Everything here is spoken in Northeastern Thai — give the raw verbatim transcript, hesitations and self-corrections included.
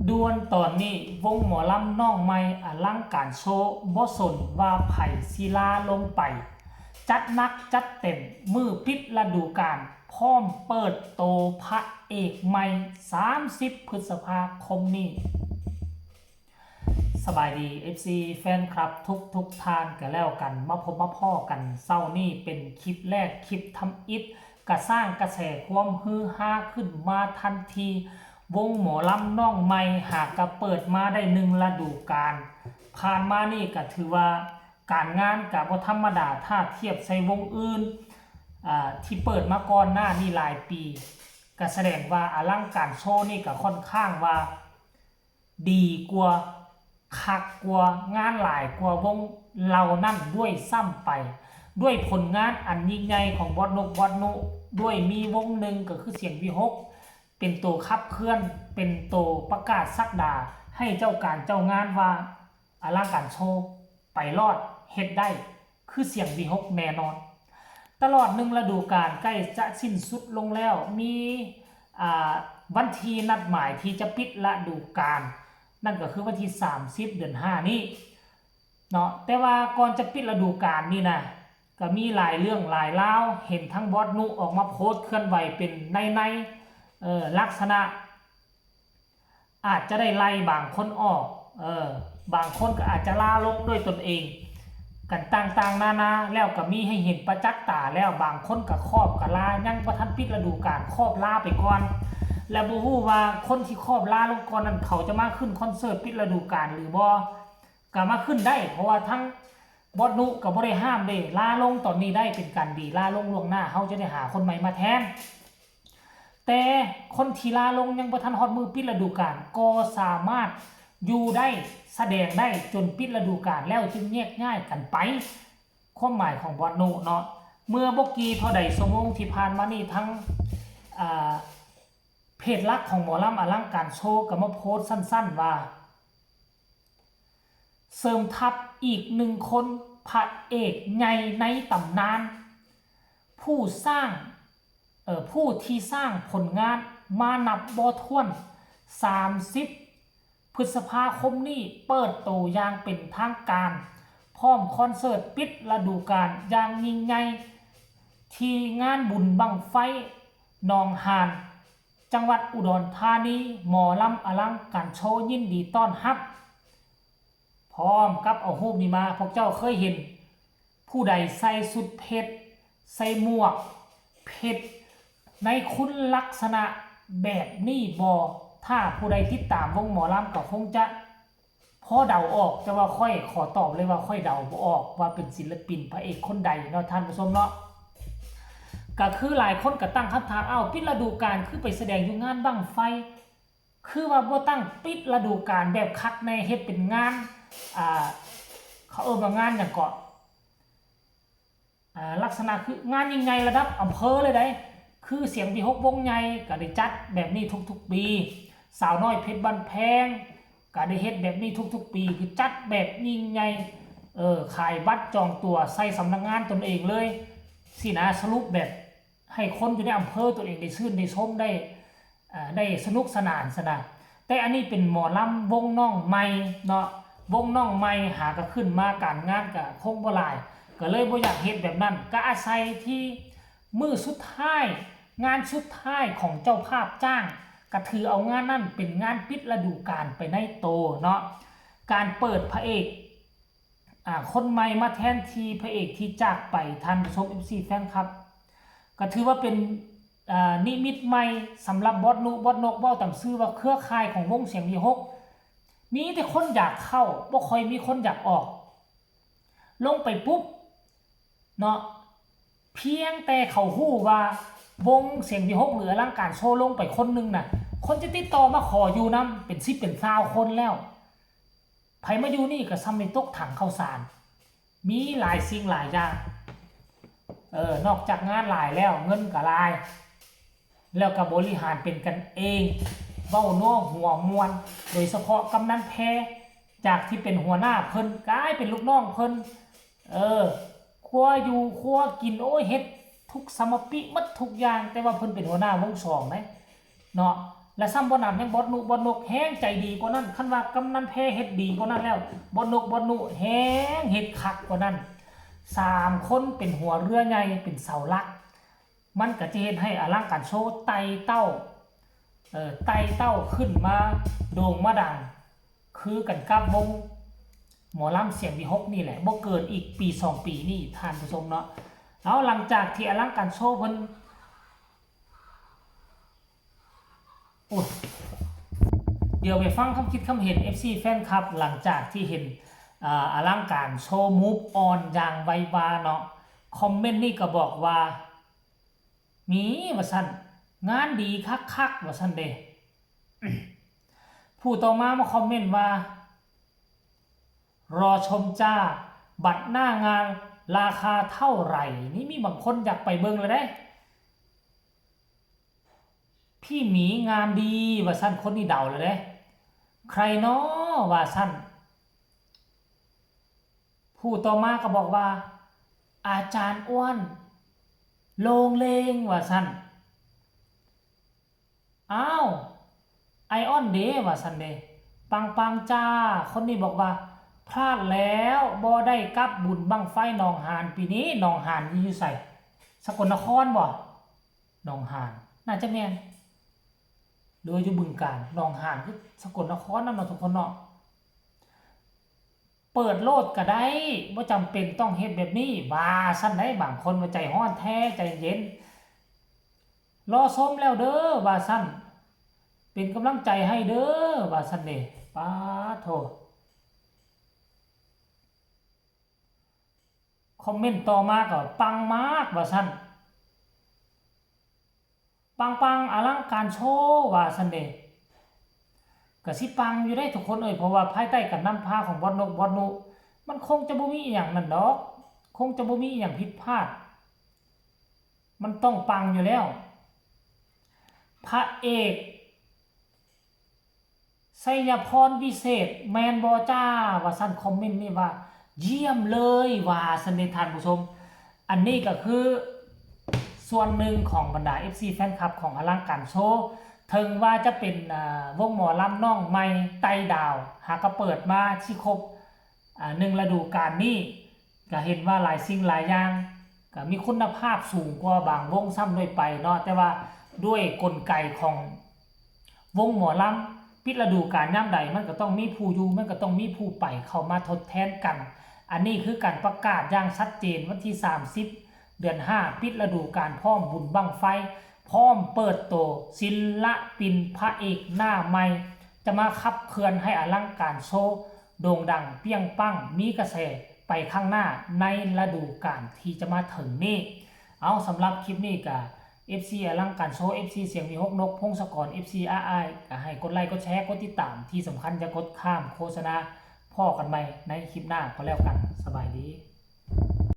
ด่วนตอนนี้วงหมอลำน้องใหม่อลังการโชว์ บ่สนว่าไผสิลาลงไป จัดหนักจัดเต็มมื้อปิดฤดูกาล พร้อมเปิดโตพระเอกใหม่ สามสิบ พฤษภาคมนี้ สบายดี เอฟซี แฟนคลับทุกทุกท่านก็แล้วกัน มาพบมาพ้อกันเช้านี้เป็นคลิปแรก คลิปทำอิฐ กะสร้างกระแสความฮือฮาขึ้นมาทันที วงหมอลำน้องใหม่หากกะเปิดมาได้หนึ่งฤดูกาล ผ่านมานี่ก็ถือว่าการงานกะบ่ธรรมดา ถ้าเทียบใส่วงอื่น อ่า ที่เปิดมาก่อนหน้านี้หลายปี ก็แสดงว่าอลังการโชว์นี่ก็ค่อนข้างว่า ดีกว่า คักกว่า งานหลายกว่าวงเหล่านั้นด้วยซ้ำไป ด้วยผลงานอันยิ่งใหญ่ของบอสนก บอสนุ ด้วยมีวงหนึ่งก็คือเสียงวิหค เป็นตัวขับเคลื่อน เป็นตัวประกาศศักดาให้เจ้าการเจ้างานว่า อลังการโชว์ ไปรอด เฮ็ดได้ คือเสียงวิหคแน่นอน ตลอดหนึ่งฤดูกาลใกล้จะสิ้นสุดลงแล้ว มี อ่า วันที่นัดหมายที่จะปิดฤดูกาล นั่นก็คือวันที่ สามสิบ เดือนห้านี้เนาะ แต่ว่าก่อนจะปิดฤดูกาลนี่นะ ก็มีหลายเรื่องหลายราว เห็นทั้งบอสนุออกมาโพสต์เคลื่อนไหวเป็นในในๆ เอ่อ ลักษณะ อาจจะได้ไล่บางคนออก เออ บางคนก็อาจจะลาลงด้วยตนเอง กันต่างๆนานา แล้วก็มีให้เห็นประจักษ์ตาแล้ว บางคนก็ครอบก็ลา ยังบ่ทันปิดฤดูกาล ครอบลาไปก่อน และบ่ฮู้ว่าคนที่ครอบลาลงก่อนนั้น เขาจะมาขึ้นคอนเสิร์ตปิดฤดูกาลหรือบ่ ก็มาขึ้นได้ เพราะว่าทั้งบอสนุก็บ่ได้ห้ามเด้ ลาลงตอนนี้ได้เป็นการดี ลาลงล่วงหน้า เฮาจะได้หาคนใหม่มาแทน แต่คนที่ลาลงยังบ่ทันฮอดมื้อปิดฤดูกาล ก็สามารถอยู่ได้ แสดงได้จนปิดฤดูกาล แล้วจึงแยกย้ายกันไป ความหมายของบอสนุเนาะ เมื่อบ่กี่เท่าใดชั่วโมงที่ผ่านมานี่ ทั้ง อ่า เพจหลักของหมอลำอลังการโชว์ก็มาโพสต์สั้นๆว่า เสริมทัพอีกหนึ่งคน พระเอกใหญ่ในตำนาน ผู้สร้าง เอ่อ ผู้ที่สร้างผลงานมานับบ่ถ้วน สามสิบ พฤษภาคมนี้เปิดโตอย่างเป็นทางการ พร้อมคอนเสิร์ตปิดฤดูกาลอย่างยิ่งใหญ่ ที่งานบุญบั้งไฟหนองหาน จังหวัดอุดรธานี หมอลำอลังการโชว์ยินดีต้อนรับ พร้อมกับเอารูปนี้มา พวกเจ้าเคยเห็นผู้ใดใส่ชุดเพชร ใส่หมวกเพชร ในคุณลักษณะแบบนี้บ่ ถ้าผู้ใดติดตามวงหมอลำก็คงจะพอเดาออก แต่ว่าข้อยขอตอบเลยว่าข้อยเดาบ่ออกว่าเป็นศิลปินพระเอกคนใดเนาะท่านผู้ชมเนาะ ก็คือหลายคนก็ตั้งคำถาม อ้าว ปิดฤดูกาลคือไปแสดงอยู่งานบั้งไฟ คือว่าบ่ตั้งปิดฤดูกาลแบบคักแน่ เฮ็ดเป็นงาน อ่า เขาเอิ้นว่างานหยังเกาะ อ่า ลักษณะคืองานยิ่งใหญ่ระดับอำเภอเลยเด้ คือเสียงวิหควงใหญ่ก็ได้จัดแบบนี้ทุกๆปี สาวน้อยเพชรบ้านแพงก็ได้เฮ็ดแบบนี้ทุกๆปี คือจัดแบบยิ่งใหญ่ เออ ขายบัตรจองตั๋วใส่สำนักงานตนเองเลย สินะ สรุปแบบให้คนอยู่ในอำเภอตัวเองได้ชื่นได้ชมได้ อ่า ได้สนุกสนานซะนะ แต่อันนี้เป็นหมอลำวงน้องใหม่เนาะ วงน้องใหม่หากะขึ้นมา การงานกะคงบ่หลาย ก็เลยบ่อยากเฮ็ดแบบนั้น ก็อาศัยที่มื้อสุดท้าย งานสุดท้ายของเจ้าภาพจ้าง ก็ถือเอางานนั้นเป็นงานปิดฤดูกาลไปในโตเนาะ การเปิดพระเอก อ่า คนใหม่มาแทนที่พระเอกที่จากไป ท่านผู้ชม เอฟซี แฟนคลับ ก็ถือว่าเป็น อ่า นิมิตใหม่สำหรับบอสนุ บอสนก เว้าตามซื่อว่าเครือข่ายของวงเสียงวิหค มีแต่คนอยากเข้า บ่ค่อยมีคนอยากออก ลงไปปุ๊บเนาะ เพียงแต่เขาฮู้ว่าวงเสียงวิหคหรืออลังการโชว์ลงไปคนหนึ่งน่ะ คนจะติดต่อมาขออยู่นำเป็นสิบเป็นซาวคนแล้ว ไผมาอยู่นี่ก็ส่ำได้ตกถังข้าวสาร มีหลายสิ่งหลายอย่าง เออ นอกจากงานหลายแล้ว เงินก็หลาย แล้วก็บริหารเป็นกันเอง เว้านัวหัวม่วน โดยเฉพาะกำนันแพ จากที่เป็นหัวหน้าเพิ่น กลายเป็นลูกน้องเพิ่น เออ ครัวอยู่ครัวกิน โอ้ย เฮ็ดทุกสมปิหมดทุกอย่าง แต่ว่าเพิ่นเป็นหัวหน้าวงสองเด้ เนาะ และซ้ำบ่หนำยังบอสนุ บอสนกแฮงใจดีกว่านั้น คันว่ากำนันแพเฮ็ดดีกว่านั้นแล้ว บอสนก บอสนุแฮงเฮ็ดคักกว่านั้น สามคนเป็นหัวเรือใหญ่ เป็นเสาหลัก มันก็จะเฮ็ดให้อลังการโชว์ไต่เต้า เอ่อ ไต่เต้าขึ้นมาโด่งมาดัง คือกันกับวงหมอลำเสียงวิหกนี่แหละ บ่เกินอีกปีสองปีนี่ท่านผู้ชมเนาะ เอาหลังจากที่อลังการโชว์เพิ่น โอ้ย เดี๋ยวไปฟังคำคิดคำเห็น เอฟซี แฟนคลับ หลังจากที่เห็น อ่า อลังการโชว์ Move On อย่างไววาเนาะ คอมเมนต์นี่ก็บอกว่า มีว่าซั่น งานดีคักๆ ว่าซั่นเด้ ผู้ต่อมามาคอมเมนต์ว่า รอชมจ้า บัตรหน้างานราคาเท่าไหร่ นี่มีบางคนอยากไปเบิ่งเลยเด้ พี่หมีงานดีว่าซั่น คนนี้เดาเลยเด้ ใครน้อว่าซั่น ผู้ต่อมาก็บอกว่า อาจารย์อ้วน โลงเลงว่าซั่น อ้าว ไอออนเด้ว่าซั่นเด้ ปังปังจ้า คนนี้บอกว่า พลาดแล้ว บ่ได้กลับบุญบั้งไฟหนองหานปีนี้ หนองหานนี่อยู่ไส สกลนครบ่ หนองหาน น่าจะแม่น หรือว่าอยู่บึงกาฬ หนองหานคือสกลนครนั่นเนาะทุกคนเนาะ เปิดโลดก็ได้ บ่จำเป็นต้องเฮ็ดแบบนี้ ว่าซั่นได้ บางคนว่าใจฮ้อนแท้ ใจเย็น รอชมแล้วเด้อ ว่าซั่น เป็นกำลังใจให้เด้อ ว่าซั่นเด้ ป๊าดโธ่ คอมเมนต์ต่อมาก็ปังมาก ว่าซั่น ปังปังอลังการโชว์ว่าซั่นเด้ ก็สิปังอยู่ได้ทุกคนเอ้ย เพราะว่าภายใต้การนำพาของบอสนก บอสนุ มันคงจะบ่มีอีหยังนั่นดอก คงจะบ่มีอีหยังผิดพลาด มันต้องปังอยู่แล้ว พระเอก ชัยพรวิเศษ แม่นบ่จ้า ว่าซั่น คอมเมนต์นี่ว่า เยี่ยมเลย ว่าซั่นเด้ท่านผู้ชม อันนี้ก็คือส่วนหนึ่งของบรรดา เอฟซี แฟนคลับของอลังการโชว์ ถึงว่าจะเป็น อ่า วงหมอลำน้องใหม่ไต่ดาว หากก็เปิดมาสิครบ อ่า หนึ่งฤดูกาลนี้ ก็เห็นว่าหลายสิ่งหลายอย่าง ก็มีคุณภาพสูงกว่าบางวงซ้ำด้วยไปเนาะ แต่ว่าด้วยกลไกของวงหมอลำ ปิดฤดูกาลยามใด มันก็ต้องมีผู้อยู่ มันก็ต้องมีผู้ไปเข้ามาทดแทนกัน อันนี้คือการประกาศอย่างชัดเจน วันที่สามสิบ เดือนห้า ปิดฤดูกาลพร้อมบุญบั้งไฟ พร้อมเปิดตัวศิลปินพระเอกหน้าใหม่ จะมาขับเคลื่อนให้อลังการโชว์ โด่งดังเปรี้ยงปัง มีกระแสไปข้างหน้าในฤดูกาลที่จะมาถึงนี้ เอา สำหรับคลิปนี้ก็ เอฟซี อลังการโชว์ เอฟซี เสียงวิหก นกพงศกร เอฟซี อาร์ไอ ก็ให้กดไลค์ กดแชร์ กดติดตาม ที่สำคัญอย่ากดข้ามโฆษณา พ้อกันใหม่ในคลิปหน้าก็แล้วกัน สบายดี